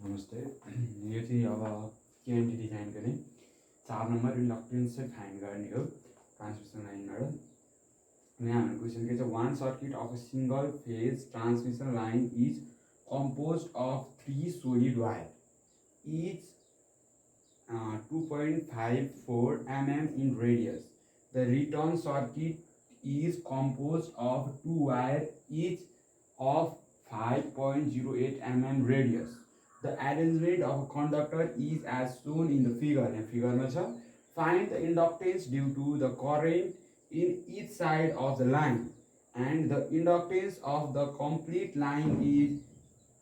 नमस्ते। यो चाहिँ अब केएनडी डिजाइनको नै 4 नम्बर इन्डक्टेन्स चाहिँ फाइन्ड गर्ने हो ट्रान्समिसन लाइनबाट। अनि हाम्रो क्वेसन के छ, one circuit of a single phase transmission line is composed of 3 solid wire, each 2.54 mm in radius. The return circuit is composed of 2 wire, each of 5.08 mm radius. The arrangement of a conductor is as shown in the figure. And figure में छ, find the inductance due to the current in each side of the line, and the inductance of the complete line is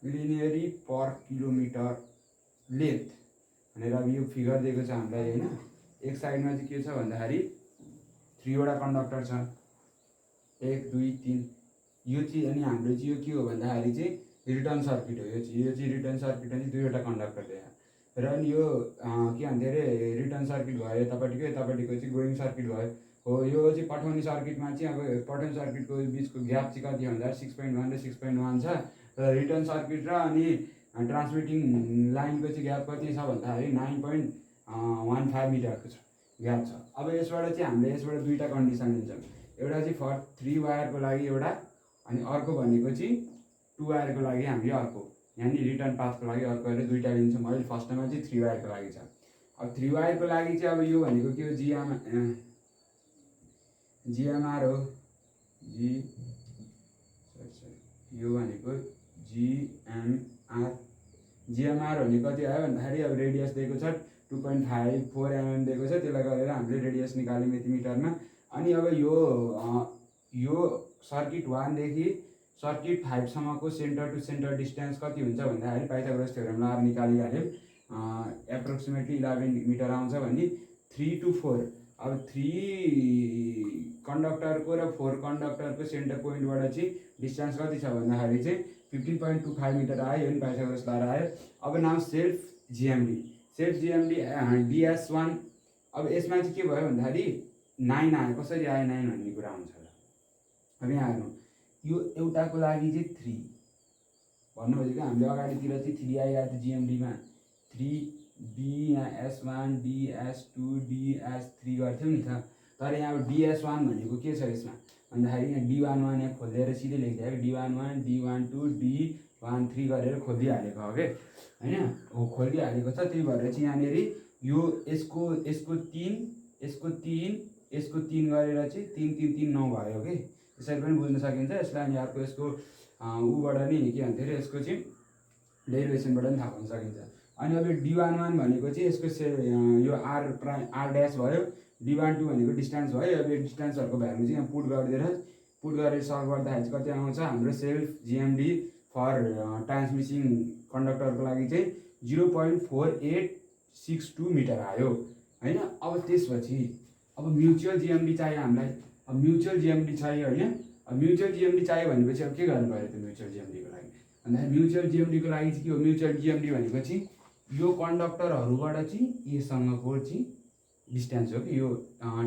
linear per kilometer length. भनेर अब यो figure दिएको छ हामीलाई हैन। एक साइडमा चाहिँ के छ भन्दाखेरि 3 वटा कन्डक्टर छ, 1 2 3। यो चाहिँ अनि हाम्रो चाहिँ यो के हो भन्दाखेरि चाहिँ रिटर्न सर्किट हो। यो चाहिँ रिटर्न सर्किट अनि 2 वटा कन्डक्टर दिएको र अनि यो के भन्छ अरे रिटर्न सर्किट भयो यतापट्टिको चाहिँ गोइङ सर्किट भयो हो। यो चाहिँ पठाउने सर्किटमा चाहिँ अब पठाउने सर्किटको बिचको ग्याप चाहिँ कति भन्दा 6.1 र 6.1 छ र रिटर्न सर्किट र अनि ट्रान्समिटिङ लाइनको चाहिँ ग्याप कति छ भन्दाखेरि 9.15 मिटरको छ ग्याप छ। अब यसबाट चाहिँ हामीले यसबाट दुईटा कन्डिसन लिन्छौँ। एउटा चाहिँ फर 3 वायरको लागि एउटा, अनि अर्को भनेको चाहिँ 2 वायरको लागि हामीले अर्को, यानी रिटर्न पाथको लागि अर्को गरेर दुईटा लिन्छौँ। अहिले फर्स्टमा चाहिँ 3 वायरको लागि छ। अब 3 वायरको लागि चाहिँ अब यो भनेको के हो, जिएमआर हो। यो भनेको जिएमआर भने कति आयो भन्दाखेरि अब रेडियस दिएको छ 2.54 mm दिएको छ, त्यसलाई गरेर हामीले रेडियस निकाल्यौँ यति मिटरमा। अनि अब यो सर्किट 1 देखि सर्किट 5 सम्मको सेन्टर टु सेन्टर डिस्टेन्स कति हुन्छ भन्दाखेरि पाइथागोरस थ्योरम लगाएर निकालिहाल्यौँ। एप्रोक्सिमेटली 11 मिटर आउँछ भने 3 to 4। अब 3 कन्डक्टरको र 4 कन्डक्टरको सेन्टर पोइन्टबाट चाहिँ डिस्टेन्स कति छ भन्दाखेरि चाहिँ 15.25 मिटर आयो। नि पाइथागोरस लगाएर आयो। अब नाउ सेल्फ जिएमडी DS1। अब यसमा चाहिँ के भयो भन्दाखेरि 9 आयो। कसरी आयो 9 भन्ने कुरा आउँछ र। अब यहाँ हेर्नु, यो एउटाको लागि चाहिँ 3 भन्नु खोजेको हामीले अगाडितिर चाहिँ 3 आइरहेको थियो जिएमडीमा 3D, यहाँ S1 DS2 DS3 गर्थ्यौँ नि त। तर यहाँ अब DS1 भनेको के छ यसमा भन्दाखेरि यहाँ D11 यहाँ खोलेर सिधै लेखिदिएको, D11 D12 D13 गरेर खोलिदिइहालेको हो कि हैन, हो खोलिदिइहालेको छ। त्यही भएर चाहिँ यहाँनिर यो यसको 3 गरेर चाहिँ 3 3 3 9 भयो कि, त्यसरी पनि बुझ्न सकिन्छ यसलाई। अनि अर्को यसको ऊबाट नि के भन्छ अरे यसको चाहिँ डेरिभेसनबाट पनि थाहा पाउन सकिन्छ। अनि अब D11 भनेको चाहिँ यसको यो R ड्यास भयो, D12 भनेको डिस्टेन्स भयो। अब यो डिस्टेन्सहरूको भ्यालु चाहिँ यहाँ पुट गरेर सल्भ गर्दाखेरि चाहिँ कति आउँछ हाम्रो सेल्फ जिएमडी फर ट्रान्समिसिङ कन्डक्टरको लागि चाहिँ 0.4862 मिटर आयो हैन। अब त्यसपछि अब म्युचुअल जिएमडी चाहियो हामीलाई। अब म्युचुअल जिएमडी चाहियो हैन। अब म्युचुअल जिएमडी चाहियो भनेपछि अब के गर्नु पर्यो त म्युचुअल जिएमडीको लागि भन्दाखेरि म्युचुअल जिएमडीको लागि चाहिँ के हो, म्युचुअल जिएमडी भनेको चाहिँ यो कन्डक्टरहरूबाट चाहिँ योसँगको चाहिँ डिस्टेन्स हो कि, यो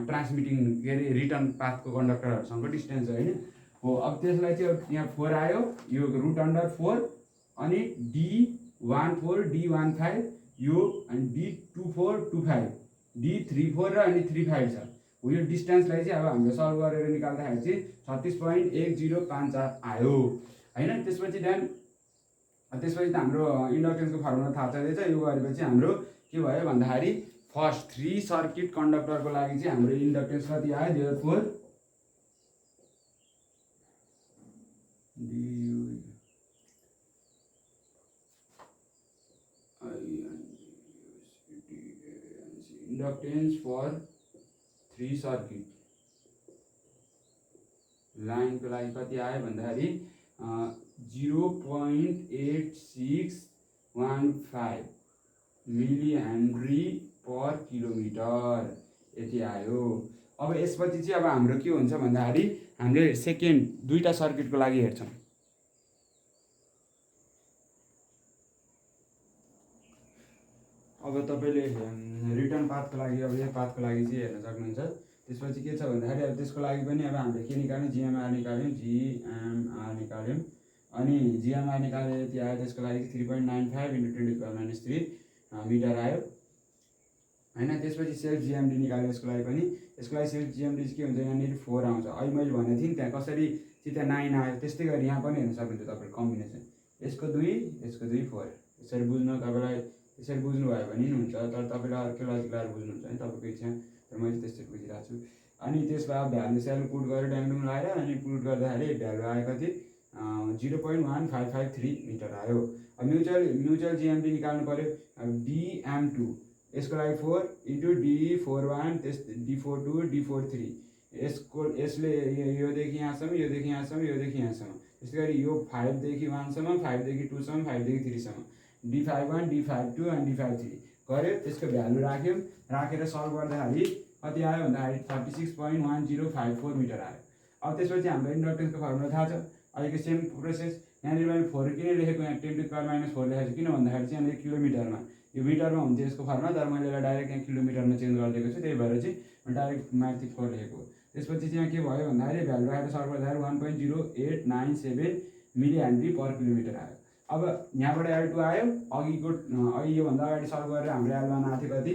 ट्रान्समिटिङ के अरे रिटर्न पाथको कन्डक्टरहरूसँगको डिस्टेन्स हो हैन हो। अब त्यसलाई चाहिँ अब यहाँ 4 आयो, यो रुट अन्डर 4 अनि D14 D15 यो अनि D24 25 D34 र अनि 35 छ हो। यो डिस्टेन्सलाई चाहिँ अब हामीले सल्भ गरेर निकाल्दाखेरि चाहिँ 36.1054 आयो हैन। त्यसपछि त हाम्रो इन्डक्टेन्सको फर्मुला थाहा छँदैछ। यो गरेपछि हाम्रो के भयो भन्दाखेरि फर्स्ट 3 सर्किट कन्डक्टरको लागि चाहिँ हाम्रो इन्डक्टेन्स कति आयो, देयरफोर इन्डक्टेन्स फर 3 सर्किट लाइनको लागि कति आयो भन्दाखेरि 0.8615 मिली हेनरी पर किलोमिटर यति आयो। अब यसपछि चाहिँ अब हाम्रो के हुन्छ भन्दाखेरि हामीले सेकेन्ड दुईटा सर्किटको लागि हेर्छौँ। अब तपाईँले रिटर्न पाथको लागि अब यो पाथको लागि चाहिँ हेर्न सक्नुहुन्छ। त्यसपछि के छ भन्दाखेरि अब त्यसको लागि पनि अब हामीले के निकाल्यौँ, जिएमआर निकाल्यौँ अनि जिएमआर निकालेर यति आयो, त्यसको लागि 3.95 × 10⁻³ मिटर आयो हैन। त्यसपछि सेल्फ जिएमडी निकाल्यो यसको लागि पनि। यसको लागि सेल्फ जिएमडी चाहिँ के हुन्छ, यहाँनिर 4 आउँछ। अहिले मैले भनेको थिएँ नि त्यहाँ कसरी चाहिँ त्यहाँ 9 आयो, त्यस्तै गरी यहाँ पनि हेर्न सक्नुहुन्छ तपाईँले कम्बिनेसन, यसको 2 यसको 2 4। यसरी बुझ्नु तपाईँलाई, यसरी बुझ्नुभयो भने नि हुन्छ, तर तपाईँले अर्कै लजिक लगाएर बुझ्नुहुन्छ भने तपाईँको इच्छा, तर मैले त्यस्तै बुझिरहेको छु। अनि त्यसमा भ्यालु स्यालु पुट गरेर ड्याङडुङ लगाएर अनि पुट गर्दाखेरि भ्यालु आयो कति 0.1553 मिटर आयो। म्युचुअल जिएमडी निकाल्नु पऱ्यो। DM2 यसको लागि 4 × D41 त्यस D42 D43 यसले योदेखि यहाँसम्म, योदेखि यहाँसम्म, योदेखि यहाँसम्म, त्यस्तै गरी यो 5 देखि 1 सम्म, 5 देखि 2 सम्म, 5 देखि 3 सम्म, D51 D52 अनि D53 गऱ्यो। त्यसको भ्यालु राखेर सल्भ गर्दाखेरि कति आयो भन्दाखेरि 36.1054 मिटर आयो। अब त्यसपछि हाम्रो इन्डक्टेन्सको फर्मुला थाहा छ। अहिलेको सेम प्रोसेस यहाँनिर मैले 4 किन लेखेको, यहाँ 10⁻⁴ लेखेको छु किन भन्दाखेरि चाहिँ यहाँनिर किलोमिटरमा, यो मिटरमा हुन्थ्यो यसको फर्मुला, तर मैले यसलाई डाइरेक्ट यहाँ किलोमिटरमा चेन्ज गरिदिएको छु, त्यही भएर चाहिँ डाइरेक्ट माथि 4 लेखेको। त्यसपछि चाहिँ यहाँ के भयो भन्दाखेरि भ्यालु राखेर सल्भ गर्दाखेरि 1.0897 मिली हेनरी पर किलोमिटर आयो। अब यहाँबाट L2 आयो, अघि योभन्दा अगाडि सल्भ गरेर हाम्रो L1 आएको थियो कति,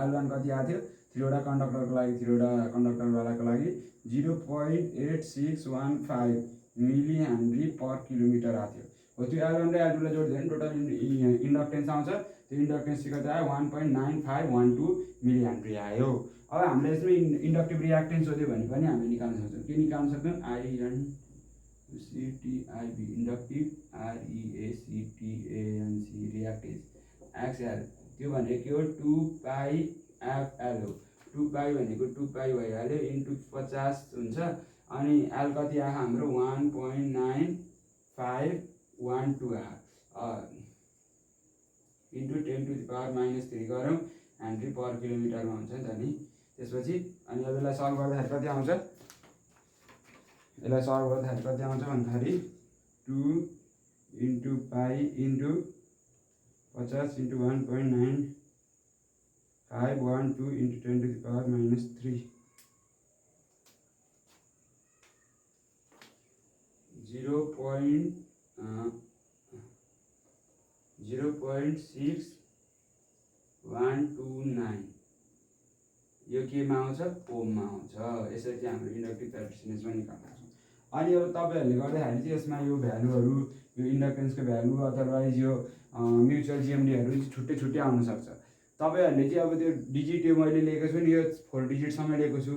L1 कति आएको थियो, 3वटा कन्डक्टरको लागि, 3वटा कन्डक्टरवालाको लागि 0.8615 मिली हेनरी पर किलोमिटर आएको थियो। हो त्यो L1 र L2 लाई जोड्दा टोटल इन्डक्टेन्स आउँछ। त्यो इन्डक्टेन्स चाहिँ कति आयो 1.9512 मिली हेनरी आयो। अब हामीले यसमा इन्डक्टिभ रियाक्टेन्स सोध्यो भने पनि हामीले निकाल्न सक्छौँ। के निकाल्न सक्छौँ, INCTIV inductive, REACTANC reactants, XL त्यो भनेको 2πFL हो। 2π भनेको 2π भइहाल्यो इन्टु 50 हुन्छ। अनि L कति आयो हाम्रो 1.9512 आयो इन्टु 10⁻³ गरौँ हेनरी पर किलोमिटरमा हुन्छ नि त नि। त्यसपछि अनि अब यसलाई सल्भ गर्दाखेरि कति आउँछ, भन्दाखेरि 2 × π इन्टु 50 इन्टु 1.9512 इन्टु 10⁻³ 0.6129 यो केमा आउँछ, ओममा आउँछ। यसरी चाहिँ हाम्रो इन्डक्टिभ क्यापेसिटेन्समा निकाल्न सक्छौँ। अनि अब तपाईँहरूले गर्दाखेरि चाहिँ यसमा यो भ्यालुहरू, यो इन्डक्टेन्सको भ्यालु अदरवाइज यो म्युचुअल जिएमडीहरू चाहिँ छुट्टै छुट्टै आउन सक्छ। तपाईँहरूले चाहिँ अब त्यो डिजिट यो मैले लिएको छु नि, यो 4 डिजिटसम्म लिएको छु।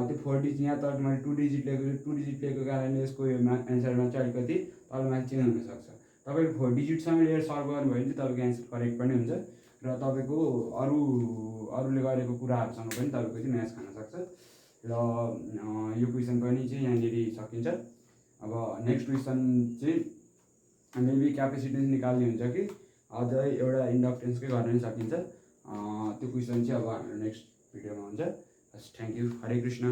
त्यो 4 डिजिट यहाँ तर मैले 2 डिजिट लिएको छु। 2 डिजिट लिएको कारणले यसको यो एन्सरमा चाहिँ अलिकति तलमाथि चेन्ज हुनसक्छ। तपाईँले 4 डिजिटसम्म लिएर सल्भ गर्नुभयो भने चाहिँ तपाईँको एन्सर करेक्ट पनि हुन्छ र तपाईँको अरूले गरेको कुराहरूसँग पनि तपाईँको चाहिँ म्याच खान सक्छ। र यो क्वेसन पनि चाहिँ यहाँनिर सकिन्छ। अब नेक्स्ट क्वेसन चाहिँ मेबी क्यापेसिटेन्स निकाल्ने हुन्छ कि अझै एउटा इन्डक्टेन्सकै गर्न पनि सकिन्छ। त्यो क्वेसन चाहिँ अब हाम्रो नेक्स्ट भिडियोमा हुन्छ। Thank you. हरे कृष्ण।